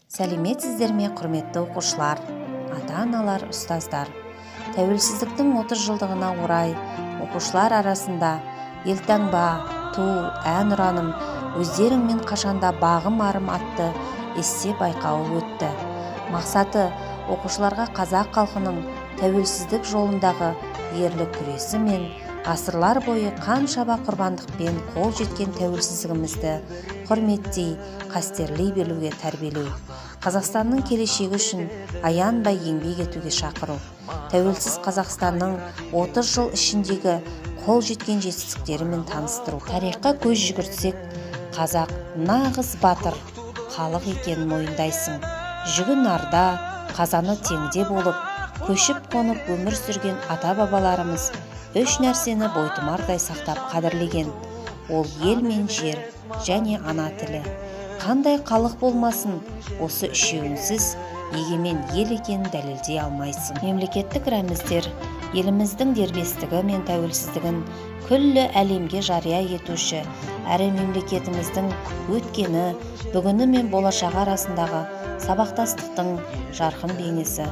Сәлеметсіздер ме, құрметті оқушылар, ата-аналар, ұстаздар! Тәуелсіздіктің 30 жылдығына орай оқушылар арасында «Елтаңба, ту, ән ұраным, өздеріңмен қашанда бағым арым» атты эссе байқауы өтті. Мақсаты: оқушыларға қазақ халқының тәуелсіздік жолындағы ерлік күресі мен ғасырлар бойы қаншама құрбандықпен қол жеткен тәуелсіздігімізді құрметтей, қастерлей білуге тәрбиелеу, Қазақстанның келешегі үшін аянбай еңбек етуге шақыру, тәуелсіз Қазақстанның 30 жыл ішіндегі қол жеткен жетістіктерімен таныстыру. Тарихқа көз жүгіртсек, қазақ нағыз батыр халық екенін мойындайсың. Жүгі нарда, қазаны теңде болып, көшіп-қонып өмір сүрген ата-бабаларымыз үш нәрсені бойтұмардай сақтап қадірлеген. Ол — ел мен жер және ана тілі. Қандай халық болмасын, осы үшеуінсіз егемен ел екенін дәлелдей алмайсың. Мемлекеттік рәміздер — еліміздің дербестігі мен тәуелсіздігін күллі әлемге жария етуші әрі мемлекетіміздің өткені, бүгіні мен болашағы арасындағы сабақтастықтың жарқын бейнесі,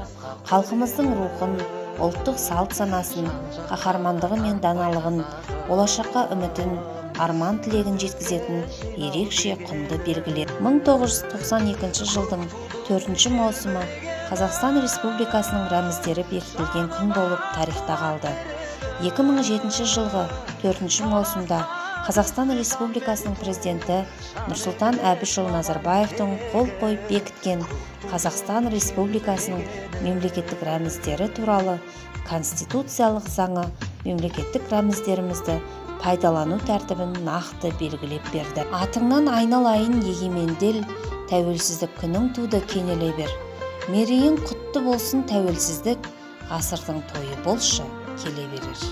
халқымыздың рухын, ұлттық салт-санасын, қаһармандығы мен даналығын, болашаққа үмітін, арман-тілегін жеткізетін ерекше құнды белгілер. 1992 жылдың 4 маусымы Қазақстан Республикасының рәміздері бекітілген күн болып тарихта қалды. 2007 жылғы 4 маусымда Қазақстан Республикасының Президенті Нұрсұлтан Әбішұлы Назарбаевтың қол қойып бекіткен Қазақстан Республикасының мемлекеттік рәміздері туралы конституциялық заңы мемлекеттік рәміздерімізді пайдалану тәртібін нақты белгілеп берді. Атыңнан айналайын, егеменді ел, тәуелсіздік күнің туды, кенеле бер. Мерейің құтты болсын, тәуелсіздік, ғасырдың тойы болшы, келе берер.